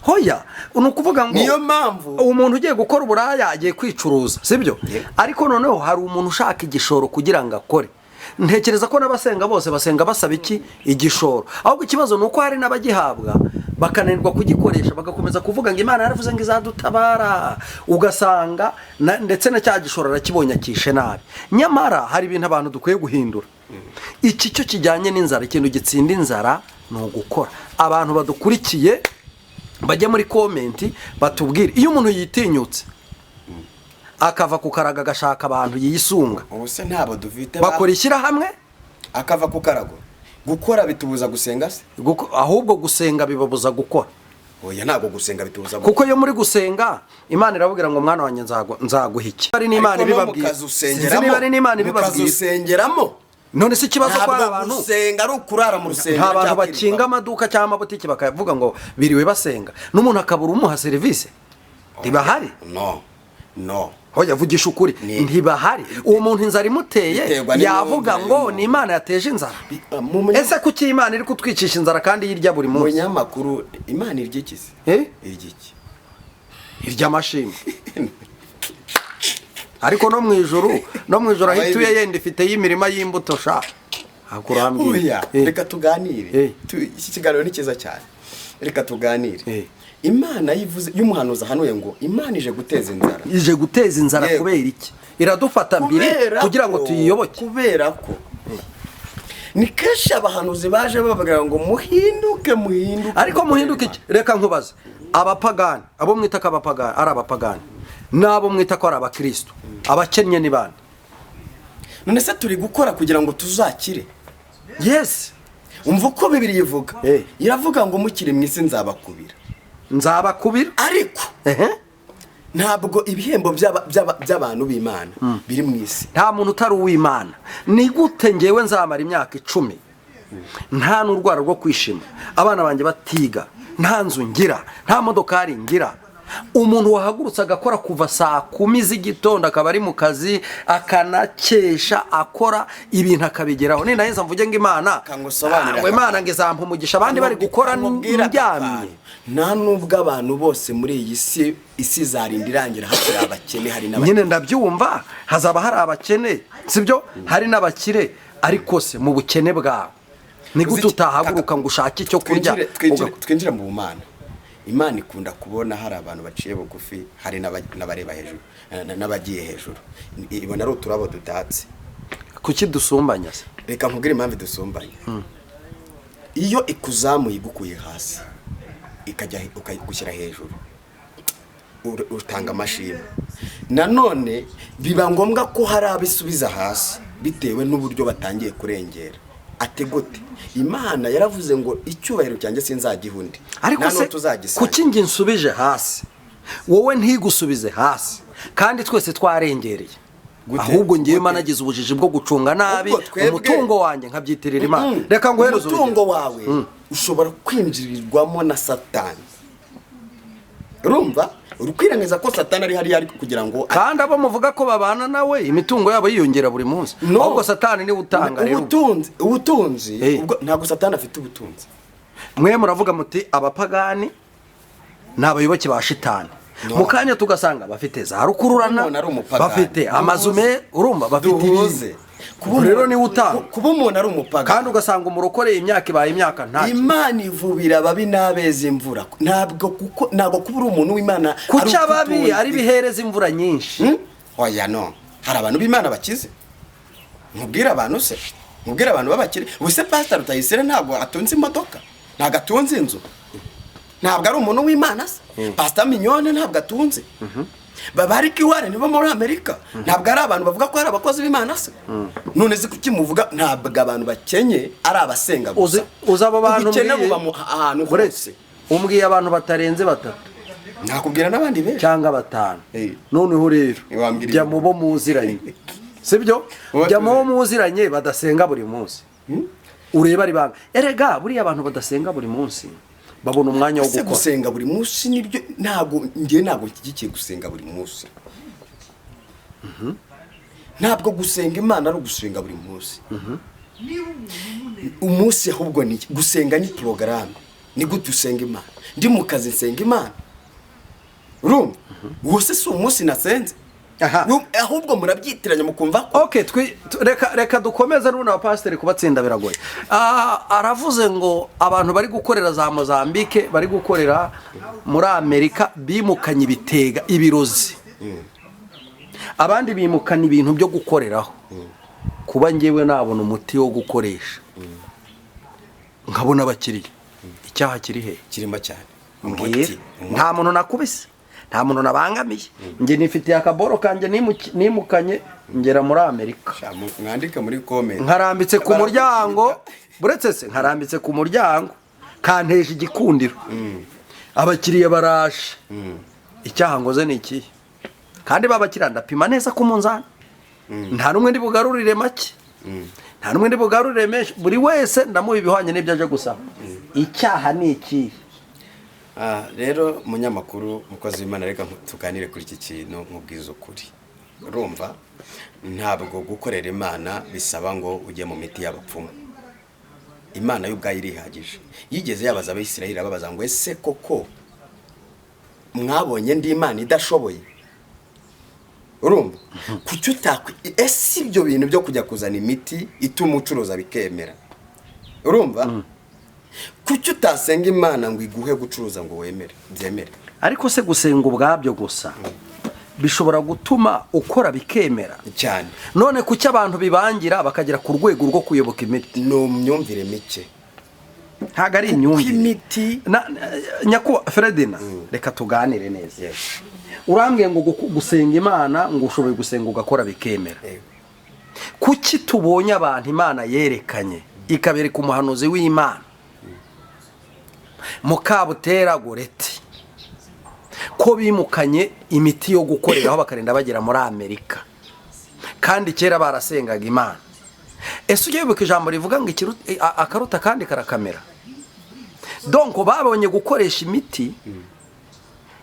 Hoya, ni ukuvuga ngo
Niyo mpamvu-
umuntu ugiye gukora uburaya agiye kwicuruza, sibyo? Ariko noneho hari umuntu ushaka igishoro kugira ngo akore. Ntekereza ko n'abasenga bose basenga basaba iki? Igishoro. Ahubwo ikibazo ni uko hari n'abagihabwa bakananirwa kugikoresha, bagakomeza kuvuga ngo Imana yaravuze ngo izadutabara, ugasanga ndetse na cya gishoro arakibonye akishe nabi. Nyamara hari ibintu abantu dukwiye guhindura. Iki cyo kijyanye n'inzara, ikintu gitsinda inzara ni ugukora. Abantu badukurikiye bajye muri comment batubwire, iyo umuntu yitinyutse akava ku karago agashaka abantu yisunga,
Ubu se ntabo dufite
bakora ishyirahamwe?
Akava ku karago. Gukora bitubuza gusenga se?
Ahubwo gusenga bibabuza gukora.
Oya, ntabwo gusenga bitubuza gukora.
Kuko iyo muri gusenga, Imana irababwira ngo: "Mwana wanjye, nzaguha iki?" Ari n'Imana
Ariko no mu
ibibabwira.
kazi
Sinzi
usengeramo.
niba ari n'Imana
Mu kazi
ibibabwira.
usengeramo.
None se ikibazo ko hari
Ntabwo
abantu
gusenga ari ukurara mu rusengero
nta bantu
cyangwa
bakinga
kwirirwamo.
amaduka cyangwa amabutiki bakavuga ngo biriwe basenga, n'umuntu akabura umuha serivisi? Ntibahari?
No, no.
Hoya, vugisha ukuri. Ntibahari? Uwo muntu inzara imuteye
Biterwa n'imyumvire
yavuga ngo
y'umuntu.
ni Imana yateje inzara?
Mu
Ese kuki Imana iri kutwicisha inzara kandi yirya buri munsi?
Munyamakuru, Imana irya iki se?
Eh?
Irya iki?
Irya amashimwe. Ariko no mu ijuru aho ituye, yenda ifite y'imirima y'imbuto sha. Ntabwo urambwira.
Oya, reka tuganire. Iki kiganiro ni cyiza cyane, reka tuganire. Imana yivuze, y'umuhanuzi ahanuye ngo Imana ije guteza inzara.
Ije guteza inzara.
Yego.
Kubera iki iradufata mbiri
Kubera
kugira ngo tuyiyoboke?
Kubera ko ni kenshi abahanuzi baje bababwira ngo muhinduke, muhinduke.
Ariko muhinduke iki? Reka nkubaze, abapagani, abo mwita ko abapagani ari abapagani, n'abo mwita ko ari abakristo, abakennye ni bande?
None se turi gukora kugira ngo tuzakire?
Yes.
Umva uko Bibiliya ivuga. Iravuga ngo mukiri mu isi nzabakubira.
Nzabakubira.
Ariko
Ehe.
ntabwo ibihembo by'abantu b'Imana biri mu isi.
Nta muntu utari uw'Imana. Ni gute ngewe nzamara imyaka 10 nta n'urwara rwo kwishima, abana banjye batiga, nta nzu ngira, nta modokari ngira? Umuntu wahagurutse agakora kuva saa 10 z'igitondo, akaba ari mu kazi, akanakesha akora ibintu, akabigeraho, ninaheza mvuge ngo Imana
Kangusobanurire.
ngo Imana ngo izampa umugisha, abandi bari gukora
Nkubwire
ndyamye?
akantu. Nta nubwo abantu bose muri iyi si, isi izarinda irangira hakiri abakene, hari n'abakene.
Nyine ndabyumva, hazaba hari abakene, sibyo? Hari n'abakire. Ariko se mu bukene bwawe ni gute utahaguruka ngo ushake icyo kurya?
Twinjire mu bumana. Imana ikunda kubona hari abantu baciye bugufi, hari n'abareba hejuru, n'abagiye hejuru. Ibona ari uturabo dutatse.
Kuki dusumbanya se?
Reka nkubwire impamvu idusumbanya. Iyo ikuzamuye igukuye hasi ikajya ukagushyira hejuru, utanga amashimwe. Nanone biba ngombwa ko hari abisubiza hasi bitewe n'uburyo batangiye kurengera. Ate gute? Imana yaravuze ngo icyubahiro cyanjye sinzagiha undi.
Ariko
Nta
se
n'uwo tuzagisangira.
kuki njye nsubije hasi, wowe ntigusubize hasi, kandi twese twarengereye?
Gute?
Ahubwo ngewe
Gute?
managize ubujiji bwo gucunga nabi
Ubwo twebwe-
umutungo wanjye nkabyitirira Imana. Reka nguhereze
Umutungo
urugero.
wawe ushobora kwinjirirwamo na Satani. Urumva uri kwirengagiza ko Satani ari hariya ariko kugira ngo
Kandi abo muvuga ko babana nawe, imitungo yabo yiyongera buri munsi.
No.
Ahubwo Satani niwe utanga rero.
Ubutunzi
Eh.
ubwo ntabwo Satani afite ubutunzi.
Mwe muravuga muti abapagani ni abayoboke ba Shitani.
No.
Mu kanya tugasanga bafite za rukururana,
Umuntu ari umupagani.
bafite amazu me, urumva bafite
Duhuze.
ibindi. Kuba rero niwe utanga.
Kuba umuntu ari umupagani,
Kandi ugasanga umurokore imyaka ibaye imyaka ntacyo.
Imana ivubira ababi n'abeza imvura. Ntabwo kuko ntabwo kuba uri umuntu w'Imana ari
Kuki
uko
ababi
utunze.
ari bihereza imvura nyinshi?
Oya, no hari abantu b'Imana bakize. Nkubwire abantu se, nkubwire abantu b'abakire. Ubu se Pastor Rutayisire ntabwo atunze imodoka, ntabwo atunze inzu, ntabwo ari umuntu w'Imana se? Pastor Mignone ntabwo atunze? Babarika iware nibo muri Amerika, ntabwo ari abantu bavuga ko ari abakozi b'Imana se? None se kuki muvuga? Ntabwo abantu bakenye ari abasenga
Uzi
gusa.
uzi abo bantu
Ubukene
umbwiye?
buba ahantu
Uretse
hose.
umbwiye abantu batarenze batatu
Nakubwira n'abandi benshi.
cyangwa batanu.
Eh.
Noneho rero
Wambwira
jya
ibyo.
mu bo muziranye, sibyo?
Uba
Jya mu bo muziranye badasenga buri munsi, ureba ari banga. Erega buriya abantu badasenga buri munsi babona umwanya wo
Ese
gukora.
gusenga buri munsi nibyo? Ntabwo njye, ntabwo nshyigikiye gusenga buri munsi. Ntabwo gusenga Imana ari ugusenga buri munsi. Umunsi ahubwo ni iki? Gusenga ni porogaramu. Ni gute usenga Imana? Ndi mu kazi nsenga Imana. Urumva uwo se si umunsi nasenze?
Aha.
Ahubwo murabyitiranya mukumva ko
Okay, reka dukomeze n'ubundi. Abapasiteri kubatsinda biragoye. Aravuze ngo abantu bari gukorera za Mozambique, bari gukorera muri Amerika, bimukanye ibitega, ibirozi, abandi bimukana ibintu byo gukoreraho. Kuba ngewe nabona umuti wo gukoresha nkabona abakiriya, icyaha kiri he?
Kirimo cyane.
Mbwira.
Umuti.
Nta muntu nakubise, nta muntu nabangamiye. Njye nifitiye akaboro kanjye nimukanye ngera muri Amerika.
Sha, mwandike muri comment.
Nkarambitse ku muryango, buretse se, nkarambitse ku muryango kanteje igikundiro, abakiriya baraje. Icyaha ngoze ni ikihe? Kandi babakiriya ndapima neza ku munzani, nta n'umwe ndi bugarurire make, nta n'umwe ndi bugarurire menshi. Buri wese ndamuha ibihwanye n'ibyo aje gusaba. Icyaha ni ikihe?
Rero munyamakuru, mukozi w'Imana, reka tuganire kuri iki kintu nkubwiza ukuri. Urumva, ntabwo gukorera Imana bisaba ngo ujye mu miti y'abapfumu. Imana yo ubwayo irihagije. Yigeze yabaza Abisirayeli, ababaza ngo: "Ese koko mwabonye ndi Imana idashoboye?" Urumva, kuki utakwi ese ibyo bintu byo kujya kuzana imiti ituma ucuruza bikemera? Urumva, kuki utasenga Imana ngo iguhe gucuruza, ngo wemere byemere?
Ariko se gusenga ubwabyo gusa bishobora gutuma ukora bikemera?
Cyane.
None kuki abantu bibangira bakagera ku rwego rwo kuyoboka imiti?
Ni imyumvire mike.
Ntabwo ari imyumvire.
Imiti
Nyakubahwa Feredina, reka tuganire neza.
Yes.
Urambwiye ngo gusenga Imana, ngo ushoboye gusenga ugakora bikemera.
Yego.
Kuki tubonye abantu Imana yerekanye, ikabereka umuhanuzi w'Imana Mukabutera Goreti, ko bimukanye imiti yo gukoreraho bakarinda bagera muri Amerika, kandi kera barasengaga Imana? Ese ujya wibuka ijambo rivuga ngo akaruta kandi karakamera? Donc babonye gukoresha imiti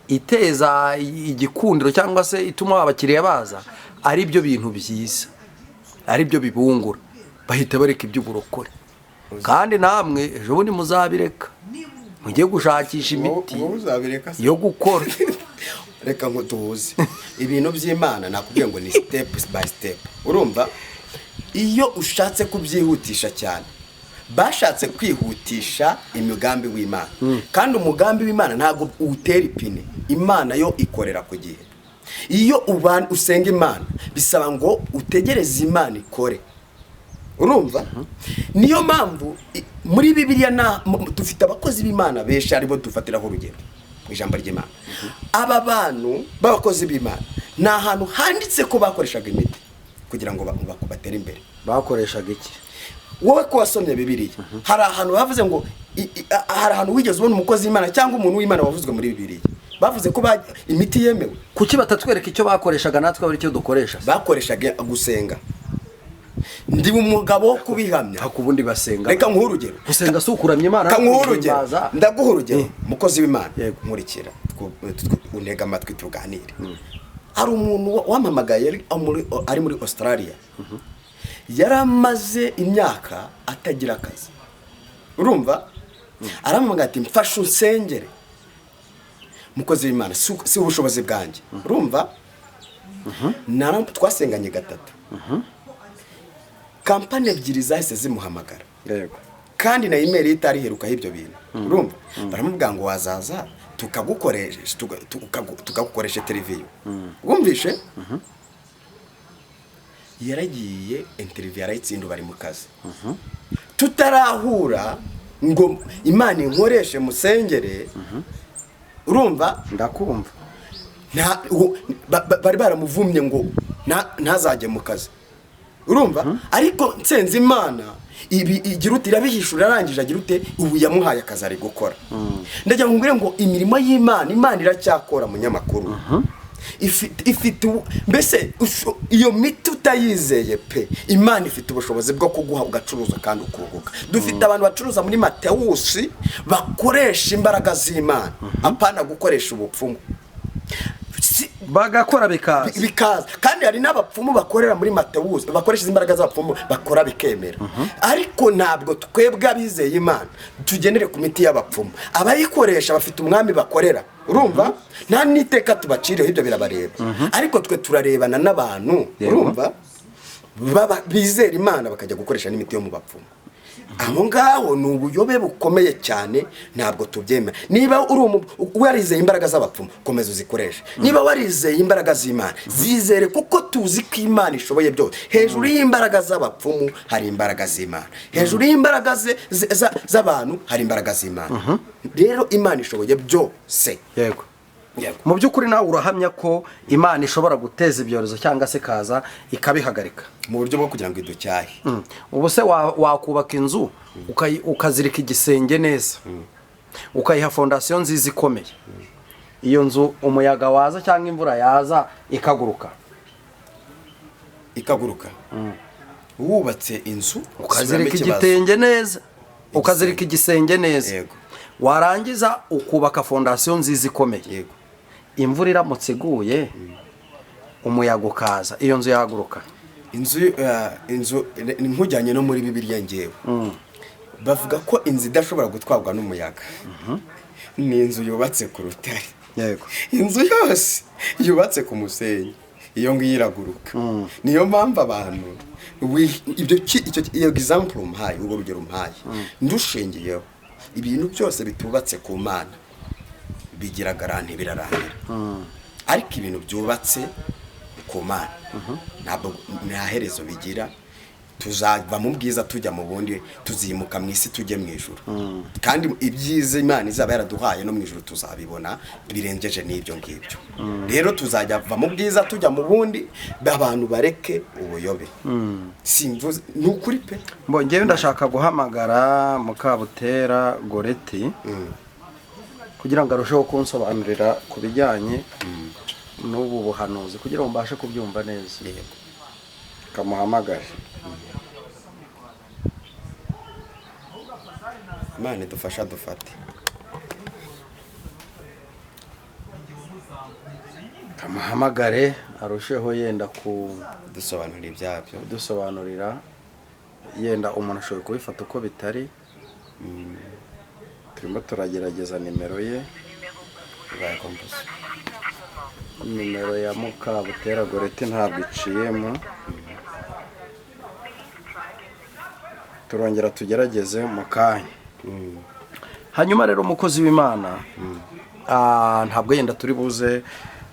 iteza igikundiro cyangwa se ituma abakiriya baza ari byo bintu byiza, ari byo bibungura, bahita bareka iby'uburokore. Kandi namwe ejo bundi muzabireka, mujye gushakisha imiti
Wowe uzabireka se?
yo gukora.
Reka ngo tuhuze ibintu by'Imana. Nakubwiye ngo ni step by step. Urumva, iyo ushatse kubyihutisha cyane, bashatse kwihutisha imigambi w'Imana, kandi umugambi w'Imana ntabwo uwutera ipine. Imana yo ikorera ku gihe. Iyo usenga Imana, bisaba ngo utegereze Imana ikore. Urumva, niyo mpamvu muri Bibiliya dufite abakozi b'Imana benshi aribo dufatiraho urugero mu ijambo ry'Imana. Aba bantu b'abakozi b'Imana ni ahantu handitse ko bakoreshaga imiti kugira ngo batere imbere?
Bakoreshaga iki?
Wowe ko wasomye Bibiliya, hari ahantu bavuze ngo hari ahantu wigeze ubona umukozi w'Imana cyangwa umuntu w'Imana wavuzwe muri Bibiliya bavuze ko imiti yemewe?
Kuki batatwereka icyo bakoreshaga, natwe ari icyo dukoresha?
Bakoreshaga gusenga. Ndi umugabo wo kubihamya.
Ariko ubundi basenga?
Reka nkuhe urugero.
Gusenga si ukuramya Imana no
Ka nkuhe urugero.
kuyihimbaza?
Ndaguha urugero, mukozi w'Imana.
Yego.
Nkurikira twumve. Untege amatwi tuganire. Hari umuntu wampamagaye ari muri Australia, yari amaze imyaka atagira akazi. Urumva, arampamagaye ati: "Mfashe unsengere, mukozi w'Imana, si ubushobozi bwanjye." Urumva, twasenganye gatatu, kampani ebyiri zahise zimuhamagara. Kandi na email ye itari iherukaho ibyo bintu. Urumva, baramubwira ngo wazaza tukagukoresha interview. Wumvishe, yaragiye, interview arayitsinda, bari mu kazi. Tutarahura ngo Imana inkoreshe musengere, urumva?
Ndakumva.
Bari baramuvumye ngo ntazajye mu kazi. Urumva, ariko nsenze Imana ibi igira ute? Irabihishura. Arangije agira ute? Ubu yamuhaye akazi, ari gukora. Ndagira ngo ngwire ngo imirimo y'Imana, Imana iracyakora. Munyamakuru, ifite mbese iyo miti utayizeye pe, Imana ifite ubushobozi bwo kuguha ugacuruza kandi ukunguka. Dufite abantu bacuruza muri Matewusi bakoresha imbaraga z'Imana, apana gukoresha ubupfumu.
Bagakora bikaza.
Bikaza. Kandi hari n'abapfumu bakorera muri Matewusi, bakoresha imbaraga z'abapfumu, bakora bikemera. Ariko ntabwo twebwe abizeye Imana tugendere ku miti y'abapfumu. Abayikoresha bafite umwami bakorera. Urumva, nta n'iteka tubaciriyeho, ibyo birabareba. Ariko twe turarebana n'abantu, urumva, baba bizera Imana bakajya gukoresha n'imiti yo mu bapfumu. Aho ngaho ni ubuyobe bukomeye cyane, ntabwo tubyemera. Niba uri warizeye imbaraga z'abapfumu, komeza uzikoreshe. Niba warizeye imbaraga z'Imana, zizere, kuko tuzi ko Imana ishoboye byose. Hejuru y'imbaraga z'abapfumu hari imbaraga z'Imana, hejuru y'imbaraga z'abantu hari imbaraga z'Imana. Rero Imana ishoboye byose. Yego.
Mu by'ukuri nawe urahamya ko Imana ishobora guteza ibyorezo cyangwa se ikaza ikabihagarika?
Mu buryo bwo kugira ngo iducyahe.
Ubu se wakubaka inzu, ukazirika igisenge neza, ukayiha fondasiyo nziza ikomeye, iyo nzu umuyaga waza cyangwa imvura yaza ikaguruka?
Ikaguruka? Wubatse inzu
Ukazirika
usubiramo ikibazo.
igitenge neza, ukazirika igisenge neza, warangiza ukubaka fondasiyo nziza ikomeye, imvura iramutse iguye, umuyaga ukaza, iyo nzu yahaguruka?
Inzu ni nkujyanye no muri Bibiliya, ngewe bavuga ko inzu idashobora gutwarwa n'umuyaga ni inzu yubatse ku rutare. Inzu yose yubatse ku musenyi, iyo ngiyo iraguruka. Niyo mpamvu abantu ibyo iyo example umpaye, urwo rugero umpaye, ndushingiyeho, ibintu byose bitubatse ku Mana bigira garantie, birarangira. Ariko ibintu byubatse ku Mana ntabwo, nta herezo bigira. Tuzava mu bwiza tujya mu bundi, tuzimuka mu isi tujye mu ijuru. Kandi ibyiza Imana izaba yaraduhaye no mu ijuru tuzabibona birengeje n'ibyo ngibyo. Rero tuzajya va mu bwiza tujya mu bundi. Abantu bareke ubuyobe. Simvuze, ni ukuri pe.
Mbo ngewe ndashaka guhamagara Mukabutera Goreti kugira ngo arusheho kunsobanurira ku bijyanye n'ubu buhanuzi, kugira ngo mbashe kubyumva neza. Kamuhamagare.
Imana idufasha dufate.
Kamuhamagare arusheho yenda ku
dusobanurira ibyabyo.
Kudusobanurira. Yenda umuntu ashoboye kubifata uko bitari. Turimo turagerageza nimero ye.
Bibaye komposo.
Nimero ya Mukabutera Goreti ntabwo iciyemo. Turongera tugerageze mu kanya. Hanyuma rero, umukozi w'Imana, ntabwo yenda turi buze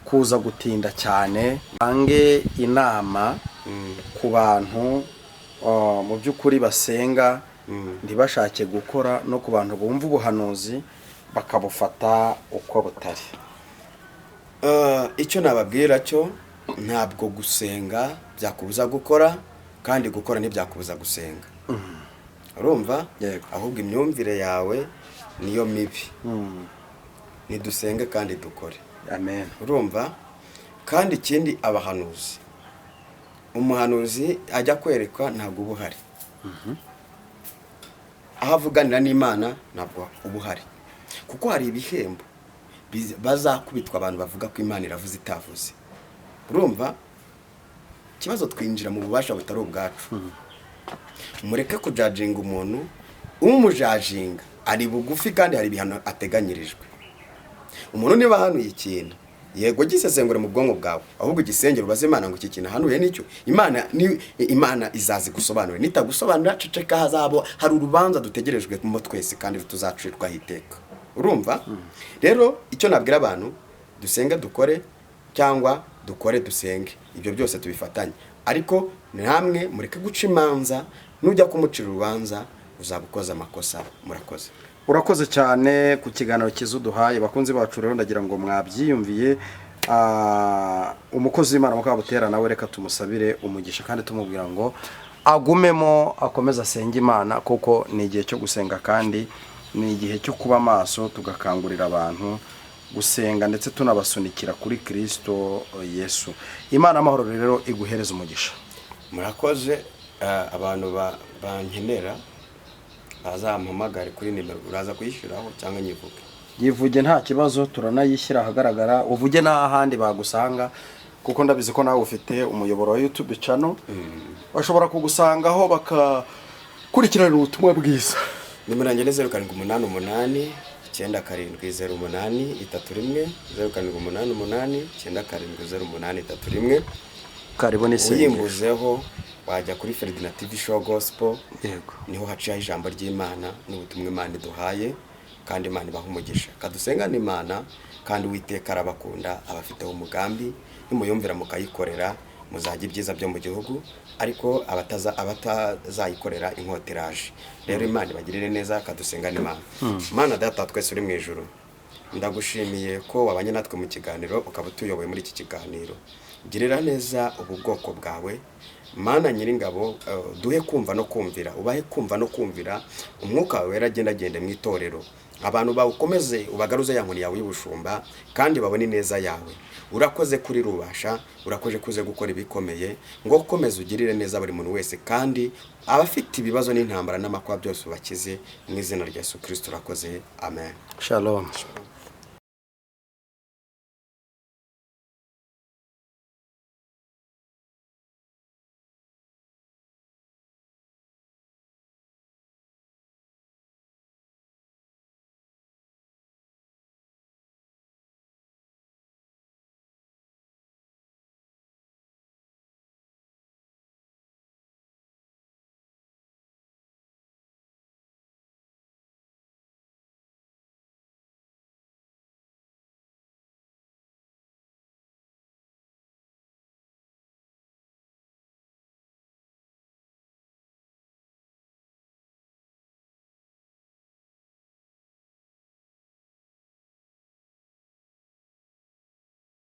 kuza gutinda cyane. Tange inama ku bantu mu by'ukuri basenga ntibashake gukora, no ku bantu bumva ubuhanuzi bakabufata uko butari.
Icyo nababwira cyo, ntabwo gusenga byakubuza gukora, kandi gukora ntibyakubuza gusenga. Urumva?
Yego.
Ahubwo imyumvire yawe niyo mibi. Nidusenge kandi dukore.
Amen.
Urumva, kandi ikindi, abahanuzi, umuhanuzi ajya kwerekwa ntabwo uba uhari. Aho avuganira n'Imana ntabwo uba uhari, kuko hari ibihembo. Bazakubitwa abantu bavuga ko Imana iravuze itavuze. Urumva ikibazo, twinjira mu bubasha butari ubwacu. Mureke kujudginga umuntu. Umujudginga ari bugufi kandi hari ibihano ateganyirijwe. Umuntu niba ahanuye ikintu, yego, gisesengure mu bwonko bwawe, ahubwo ugisengere, ubaze Imana ngo iki kintu ahanuye nicyo. Imana ni Imana, izazi gusobanura. Nitagusobanurira, ceceka. Hazabo hari urubanza dutegerejwe mo twese kandi tuzacirwaho iteka. Urumva rero, icyo nabwira abantu, dusenge dukore, cyangwa dukore dusenge, ibyo byose tubifatanye. Ariko namwe mureke guca imanza. Nujya kumucira urubanza uzaba ukoze amakosa. Murakoze.
Urakoze cyane ku kiganiro cyiza uduhaye. Bakunzi bacu rero, ndagira ngo mwabyiyumviye. Umukozi w'Imana Mukabutera nawe reka tumusabire umugisha kandi tumubwira ngo agumemo, akomeze asenge Imana, kuko ni igihe cyo gusenga kandi ni igihe cyo kuba maso, tugakangurira abantu gusenga ndetse tunabasunikira kuri Kirisito Yesu. Imana amahoro rero iguhereza umugisha.
Murakoze. Abantu bankenera bazampamagare kuri nimero uraza kuyishyiraho cyangwa nyivuge?
Yivuge, nta kibazo, turanayishyira ahagaragara. Uvuge n'ahandi bagusanga, kuko ndabizi ko nawe ufite umuyoboro wa YouTube channel, bashobora kugusangaho bakakurikirana ubutumwa bwiza.
Nimero yanjye ni 0788970831, 0788970831.
Karibu n'isengesho.
Uyimbuzeho wajya kuri Ferdinand TV Show Gospel. Niho haciyeho ijambo ry'Imana n'ubutumwa Imana iduhaye, kandi Imana ibaha umugisha. Kadusengane Imana, kandi Uwiteka arabakunda, abafiteho umugambi. Nimuyumvira mukayikorera, muzajya ibyiza byo mu gihugu, ariko abatazayikorera inkota iraje. Rero Imana ibagirire neza. Kadusengane Imana. Imana Data wa twese uri mu ijuru, ndagushimiye ko wabanye natwe mu kiganiro, ukaba utuyoboye muri iki kiganiro. Girira neza ubu bwoko bwawe, Mana Nyiringabo. Duhe kumva no kumvira, ubahe kumva no kumvira. Umwuka wawe wera agenda mu itorero, abantu bawukomeze, ubagaruze ya nkoni yawe y'ubushumba kandi babone ineza yawe. Urakoze kuri rubasha, urakoze kuze gukora ibikomeye. Ngo ukomeze ugirire neza buri muntu wese, kandi abafite ibibazo n'intambara n'amakuba byose ubakize, mu izina rya Yesu Kirisito. Urakoze, amen.
Shalom.